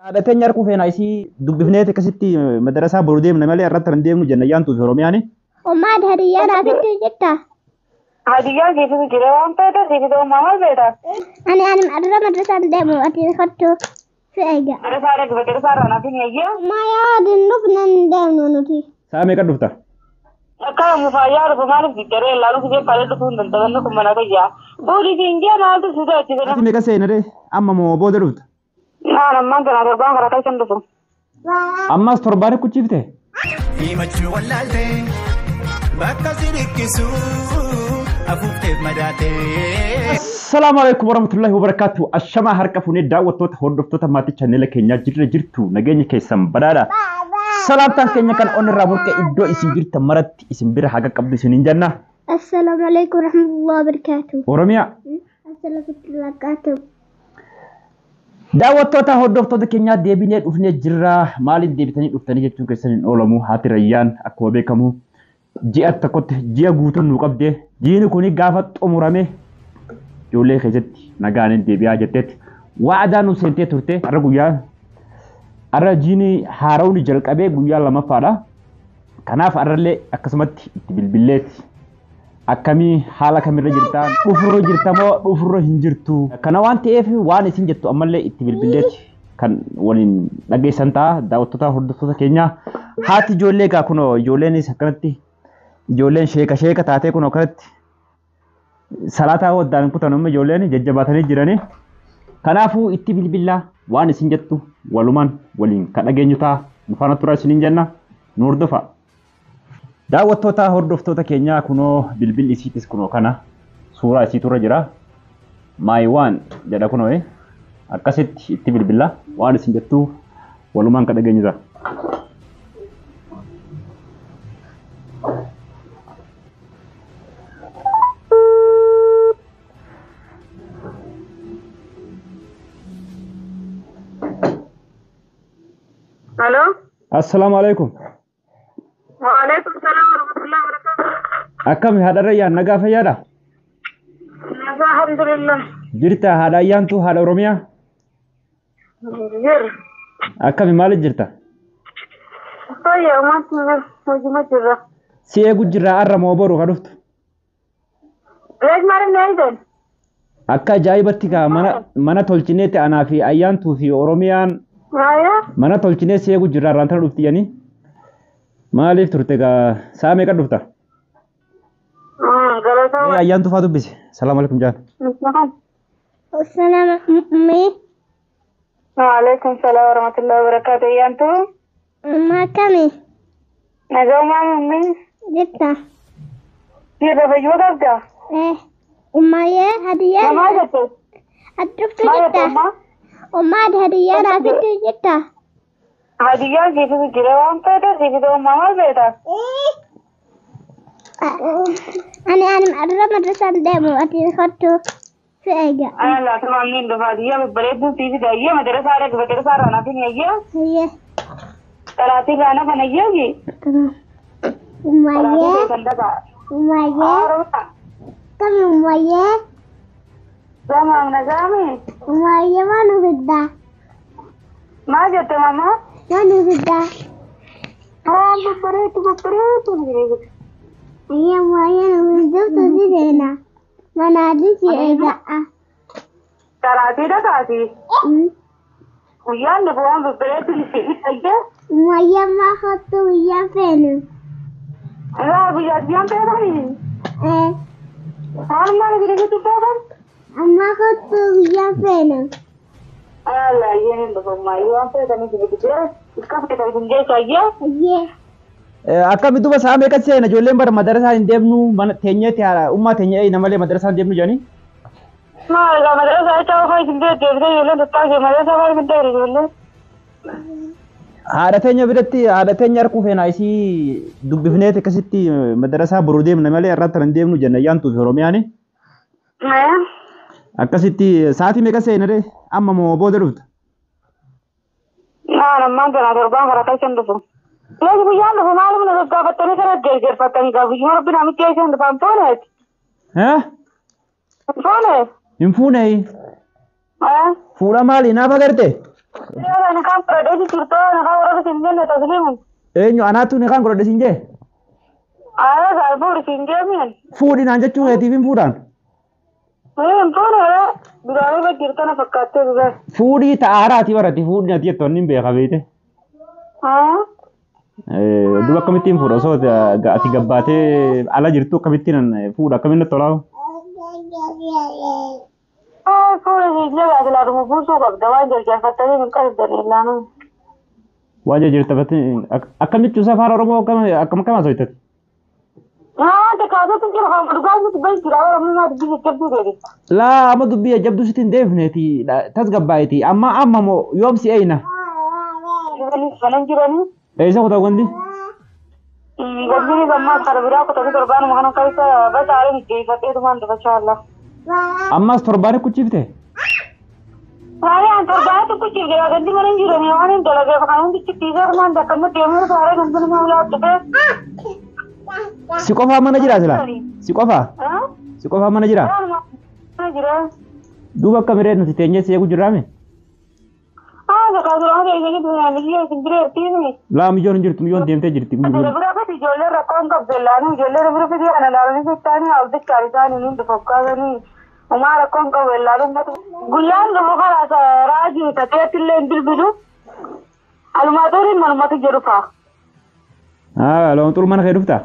Haadha teenya arguu feena isii dubbifneeti akkasitti madarasaa boru deemna malee irratti hin deemnu jenna ayyaantuu fi Oromiyaani. Ummaa hadiyyaa naaf itti jirta. Hadiyyaa siifitu jira waan feete siifitu ummaa maal feeta? Ani irra madrasaan deemu ati kottu si eega. Madrasaa dhaqi madrasaa irraa naaf hin eeyyee. Ummaa yaa adiin dhufne hin deemnu nuti. Sa'a meeqa dhufta? Akka mufaayyaa dhufu maaliif jijjaree ilaalu kiyya kalee dhufuu hin danda'annu kun mana kiyyaa. Fuudhi siin jee maaltu si sodaachise? Ati meeqa seenaree amma moo booda dhufta? Naan ammaan kana torbaan kana keessa hin dhufu. Ammas torbaan kuchifte? Himachuu wallaaltee bakka si dhikkisu afuufteef madaatee. Assalaamu alaikum warahmatullahi wabarakatuh. Ashamaa harka fuunee daawwattoota hordoftoota maatii chaanela keenyaa jirra jirtu nageenya keessan badhaadha. Salaamtaan keenya kan onnirraa burqe iddoo isin jirtan maratti isin bira haga qabdu isin hin jenna. Assalaamu alaikum warahmatullahi wabarakatuh. Oromiyaa. Assalaamu wabarakatuh. Daawwattoota hordoftoota keenyaa deebinee dhufnee jirra. Maaliif deebitanii dhuftanii jechuun keessan hin oolamu. Haati Rayyaan akkuma beekamu ji'a tokkotti ji'a guutuu nu qabde. Jiini kun gaafa xumurame ijoollee keessatti nagaan hin deebi'aa jetteetti. Waadaa nu seentee turte. Har'a guyyaa har'a jiini haarawni jalqabee guyyaa lammaffaadha. Kanaaf har'allee akkasumatti itti bilbilleeti. Akkamii haala kamirra jirta? Dhufurra jirta moo dhufurra hin jirtu? Kana waan ta'eef waan isin jettu ammallee itti bilbilleeti kan waliin dhageessan ta'a daawwattoota hordoftoota keenyaa. Haati ijoollee egaa kunoo ijoolleenis akkanatti ijoolleen sheeka sheeka taatee kunoo akkanatti salaataa waddaan kutan amma ijoolleen jajjabaatanii jiranii. Kanaafuu itti bilbillaa waan isin jettu walumaan waliin kan dhageenyu ta'a. Nu faana turaa isiniin jenna nu hordofa. Daawwattoota hordoftoota keenyaa kunoo bilbilli isiitis kunoo kana suuraa isiitu irra jira. Maay waan jedha kunoo akkasitti itti bilbilla waan isin jettu walumaan kan dhageenyu ta'a. Halo. Assalaamu alaikum. Waalaikum salaam warahmatullahi wabarakatuh. Akkami haadha Rayyaan nagaa fayyaadha? Nagaa alhamdulillah. Jirta haadha Ayyaantuu haadha Oromiyaa? Jir. Akkami maaliif jirta? Fayyaa uummatti hojii jirra. Si eegu jirra har'a moo boru ka dhuftu? Rees maaliif na eegdan? Akka ajaa'ibatti kaa mana tolchineetti anaa fi Ayyaantuu fi Oromiyaan Waaya. mana tolchinee si eegu jirra har'aan tana dhufti jedhanii. Maaliif turte gaa sa'a meeqa dhufta? Galatoo. Ayyaantuu faa dubbise. Salaamu alaikum jaan. Assalaamu alaikum. Waalaikum salaam warahmatullahi wabarakatuh. Ayyaantuu. Ummaa akkami Nagaa uumaa mummi. jirta? Jirra fayyuu qabda. Ummayyee hadiyyaa Maal jette? ati dhuftu Maal jette jirta? ummaa? Ummaa hadiyyaa naaf itti jirta. Hadiyyaa siifitu jira waan feete siifitu ummaa maal feeta? Ani irra madrasaan deemu ati kottu si eega. Ana laata maamni dhufa hadiyyaa babbareedduu siifida ayyee madrasaa dhaqi madrasaa irraa naaf hin eeyyee. Hayyee. Qaraatii gaana kana eeyyeegi. Tamam. Qaraatii Ummayyee. keessan dhaqa. Ummayyee. Oromiyaa. Kami ummayyee. Gamaam nagaame. Ummayyee maal nu fiddaa? Maal jette mama? Maal nu fiddaa? Waan babbareedu babbareedu jireenya. Hayyee ummayyee nu fidduu si deena. Manaatiin si eega. Qaraatii dhaqaati. Guyyaan dhufu waan babbareedu ayyee. Ummayyee maa kottu guyyaa feenu. Yaa guyyaa guyyaan beekani. Waan maal jireenya beekan? Amma kottu guyyaa feenu. Ala ayyeen hin dhufu ammaa waan feetanii jireenya jira. Akka feetanii hin geessu ayyee. Hayyee. Akkami duuba sa'a meeqa seena ijoolleen bara madarasaan hin deemnu mana teenyeetti haadha ummaa teenyee eeyna malee madarasaan hin deemnu jedhanii. Maal egaa madrasaa jecha ofaa isin deebiftee ijoolleen tattaasee madrasaa maal hin deebiin ijoolleen. Haadha teenya biratti haadha teenya arguu feena isii dubbifneeti akkasitti madarasaa boru deemna malee irratti hin deemnu jenna ayyaantuu fi Oromiyaani. Akkasitti sa'aatii meeqa seenaree amma moo booda dhufta? Naan ammaan kana torbaan kana keessa hin dhufu. Rees guyyaan dhufu maaliif na gaggaafattanii kana geergeerfattanii gaa guyyuma rabbi namitti eessa hin dhufan fuuneeti. Hee? Hin fuune. Hin fuunee? Fuudha maali naaf agarte? Ani kan fudhadhee jirtu ani kan warra siin jenne tasliimu. Eenyu anaatu ni kan godhadhe siin jee? Aya gaa fuudhi siin jeemiin. Fuudhi naan jechuu keetiif hin fuudhaan. Hin fuudhe duraanii irra jirtu na fakkaattee dhugaa. Fuudhii ta'aaraati barati fuudhi ati jettu inni beeka beekte. Duba akkamittiin fuudha osoo ati gabbaatee ala jirtu akkamittiin fuudha akkamiin natti tolaa? Fuudhi siin jee ati buusuu qabda waan jarjarfattanii hin qabdan illaanuu. Waan jarjarfattanii akkam jechuun afaan Oromoo akkam akkam haasofte? Laa amma dubbii jabduu sitti hin deefneeti tasgabbaa'eeti amma amma moo yoom si eeyna? Eessa kutaa gondi? Ammas torbaani kuchifte? Si qofaa mana jira sila? Si qofaa? Si qofaa mana jira? Duuba akka miree nuti teenyee si eegu jirraame? Laa miyyoon hin jirtu miyyoon deemtee jirti. Guyyaan dhufu karaa raajii tateetti illee hin bilbilu. Almaatooriin manumatti jedhu fa'a. Loon xuru mana kee dhuftaa?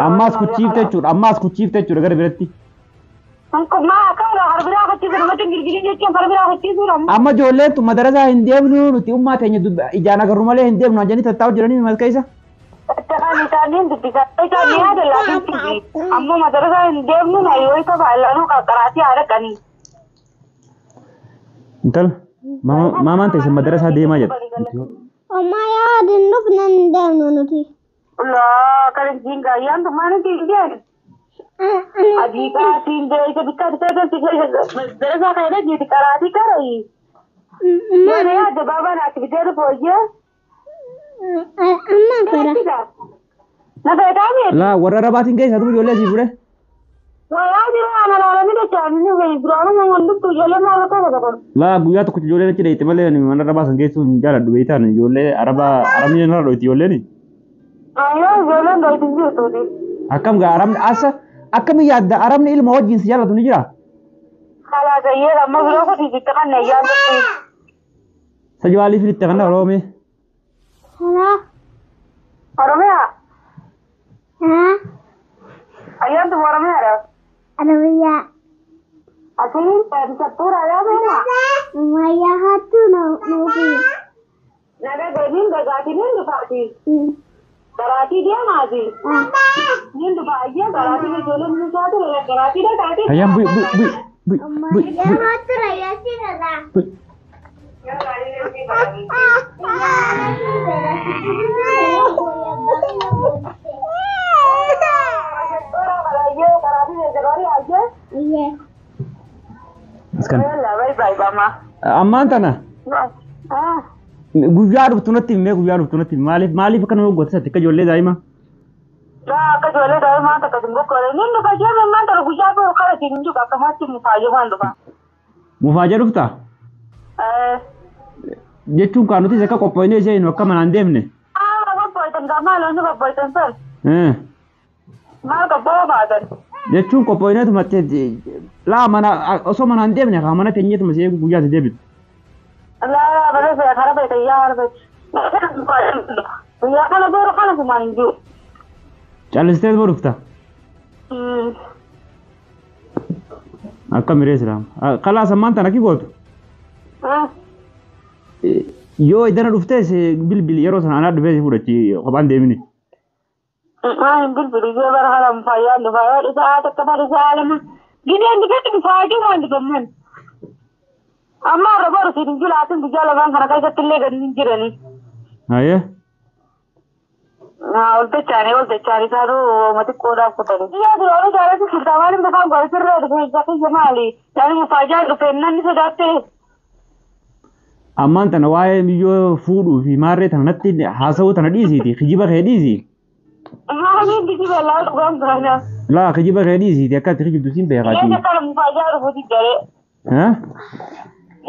Ammaas kuchiifte jechuudha. Ammaas kuchiifte jechuudha gara biratti. Amma ijoolleen tun madarasaa hin deemnu nuti ummaa teenya ijaan agarru malee hin deemnu jedhanii tattaa'u jiranii maal keessa? Ammoo madarasaa hin deemnu yoo isa baay'inaan qaqqaraatii haala qanii. Intala maamaan teessa madarasaa deemaa jedha. Ammaa yaadin dhufne hin deemnu nuti. Laa kan hin gaayyaan tumaan hin jeen. Adiikaatiin beeyte bikka darasaa kana jeeti qaraatii karayi. Mana yaadda baabaa naatti bitee dhufu hoyyee. Ammaan fedha. Na fedhaa miidha. Laa warra rabaatiin keessa tuu ijoollee asii fuudhe. Wayaa jiru ana laalanii dacha'anii duraanuma wandumtu ijoollee maal akka godhan. Laa guyyaa tokko ijoolleen achi dheeyte malee mana rabaa san geessuun hin jaaladhu beektaan ijoollee arabaa arabni narra dhoyti ijoolleen. Ayyoo ijoolleen dhoyti jirtuuti. Akkam gaa arabni asa akkami yaadda arabni ilma wajjin si jaallatu ni jira? Kalaas ayyee amma biroo kuti sitti kan ayyaan dhufi. Sajwaalii filitti kan Oromoo. Hello. Oromiyaa. Haa. Ayyaan tun Oromiyaadha. Oromiyaa. Asiin sattuura yaa beena. Ammayyaa hattuu nuufi. Naga gadiin dhagaatiin hin dhufaati. Garaatii deemaati. Niin dhufa ayyee garaatii ijoolleen ni isaatu garaatii dhagaatii. Ayyaan bu'i bu'i bu'i bu'i bu'i Ammayyaa hattuu rayyoo si dhadhaa. bu'i. Askan. Ammaan tana guyyaa dhuftu natti himee guyyaa dhuftu natti maaliif maaliif akka nama goota akka ijoollee daa'ima? Akka ijoollee daa'imaa takka hin boqqoole. Inni dhufa jeeme maan tara guyyaa booru kara siin jiru akkamaatti mufaajee waan dhufa. Mufaajee dhufta? Jechuun kan nutis akka qophoofnee ishee akka manaan deemne. Qophooftan gaa maal inni qophooftan san? Maal qophoo baatan? Jechuun qophoofneetuma laa mana osoo manaan deemne kaa mana teenyeetuma si eegu guyyaa si deebitu. Laa bara kara beekta yaa hara beekta. Guyyaa kana booru kana kumaan hin jiru. Callistee boo dhufta? Akka miree silaama. Kalaas ammaan tana ki gootu? Yoo idana dhuftees bilbili yeroo sana anaa dhufee si fudhachi kophaan deemini. Hin bilbili yoo bara kana mufaayyaa dhufa yoo dhufa takka bara isaa lama. Gideen dhufetti mufaayyaa waan dhufamman. Amma irra boru siin hin julaatin guyyaa lamaan kana keessatti illee gadi hin jirani. Hayyee. Ol dachaanii ol dachaanii isaanuu uummati qoodaaf kutanii. Biyya duraanii jaalatu sultaa maaliif lafaan godhe sirraa dhufe isa kiyya maali? Yaani mufaayyaa dhufe namni sodaatte. Ammaan tana waa'ee miyyoo fuudhuu fi maarree tana natti haasawuu tana dhiisiiti kijiba kee dhiisi. Maaliin kijiba laa dhugaan baana. Laa kijiba kee dhiisiiti akka ati kijibdu siin beekaati. Eessa kana mufaayyaa dhufuuti jaree. Haa?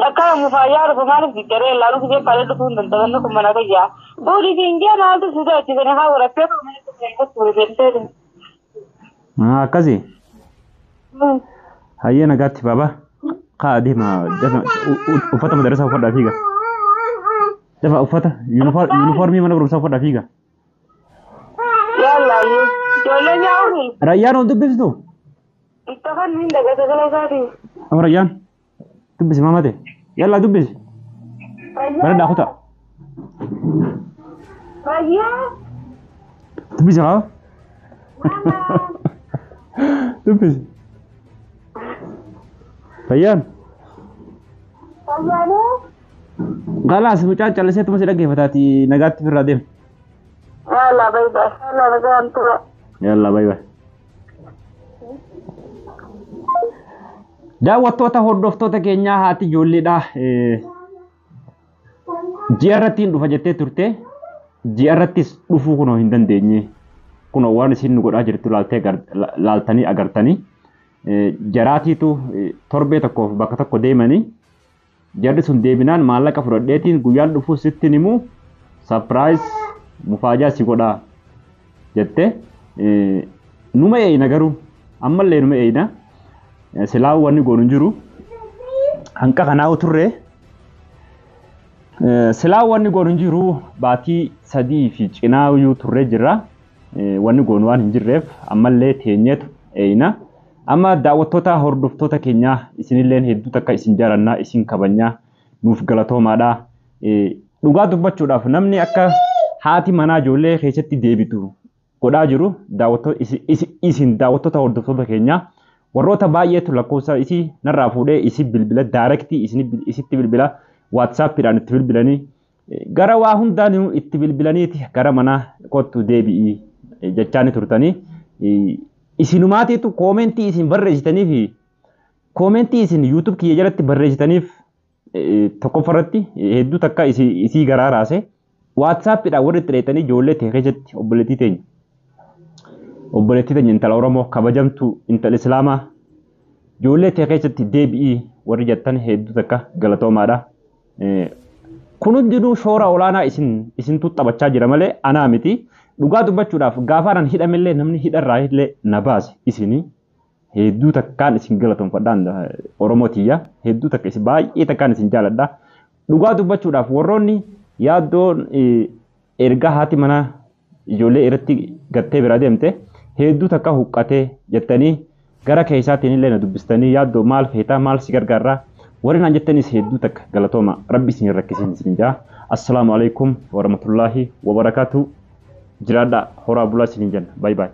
Akka mufaayyaa dhufu maaliif jijjaree ilaalu gizee kalee dhufuu hin danda'annu kun mana kiyyaa. Fuudhi fiingee maaltu si sodaachisanii haa warattee ture. Akkasii. Hayyee nagaatti baaba. Kaa deema uffata madarasa uffadhaa fiiga. Dafa uffata yuunifoormii mana barumsaa uffadhaa fiiga. Yallaa ijoolleen yaa'uuni. Rayyaan ol dubbistu? Itti afaan hin dhagata sagalee isaatii. Amma Rayyaan dubbisi maamate. Yallaa dubbisi. Baradhaa kutaa. Rayyaa. Dubbisi haa. Dubbisi. Rayyaan. Rayyaanoo. Galaas mucaan callisee tuma si dhaggeeffataati nagaatti firraa deema. Yallaa bayi bayi. Yallaa nagaan tura. Yallaa bayi bayi. Daawwattoota hordoftoota keenyaa haati ijoolleedha. Ji'a irratti hin dhufa jettee turte. Ji'a irrattis dhufuu kunoo hin dandeenye. Kunoo waan isin nu godhaa jirtu laaltanii agartanii. Jaraatiitu torbee tokkoof bakka tokko deemanii. Jarri sun deebinaan maallaqa fudhadheetiin guyyaan dhufuu sitti himu sapiraayis mufaajaa si godhaa jette. Numa eeyna garuu ammallee numa eeyna. Silaa wanni goonu hin jiru. Hanqa kanaa turre. Silaa wanni goonu hin jiru baatii 3 fi cinaa iyyuu turre jirra. Wanni goonu waan hin jirreef ammallee teenyeetu eeyna. Amma daawwattoota hordoftoota keenyaa isinilleen hedduu takka isin jaalannaa isin kabajnaa nuuf galatoomaadha. Dhugaa dubbachuudhaaf namni akka haati manaa ijoollee keessatti deebitu godhaa jiru isin daawwattoota hordoftoota keenyaa warroota baay'eetu lakkoofsa isii narraa fuudhee isii bilbila daayirektii isitti bilbila waatsaappiidhaan itti bilbilanii gara waa hundaan itti bilbilaniiti gara manaa kottu deebi'ii jechaani turtanii. Isinumaatiitu koomentii isin barreessitanii fi koomentii isin yuutuub kiyya jalatti barreessitaniif tokkoffarratti hedduu takka isii garaa raase waatsaappiidhaan warri itti dheetanii ijoollee ta'e keessatti obboleettii teenya. Obboleettii teenya intala Oromoo kabajamtuu intala Islaamaa ijoollee ta'e keessatti deebi'ii warri jettan hedduu takka galatoomaadha. Kun hundinuu shoora olaanaa isintu taphachaa jira malee anaa miti. Dhugaa dubbachuudhaaf gaafa anan hidhamellee namni hidharraa illee na baase isinii hedduu takkaan isin galatoomfadhaan Oromoo tiyya hedduu takka isin baay'ee takkaan isin jaaladha. Dhugaa dubbachuudhaaf warroonni yaaddoon ergaa haati manaa ijoollee irratti gattee bira deemte hedduu takka huqqatee jettanii gara keessaatiin illee na dubbistanii yaaddoo maal feetaa maal si gargaarraa warri naan jettanis hedduu takka galatooma rabbi isin rakkisin isin jaa. Assalaamu alaikum warahmatullaahi wabarakaatu. Jiraadhaa horaa bulaa isiniin jenna. Baay baay.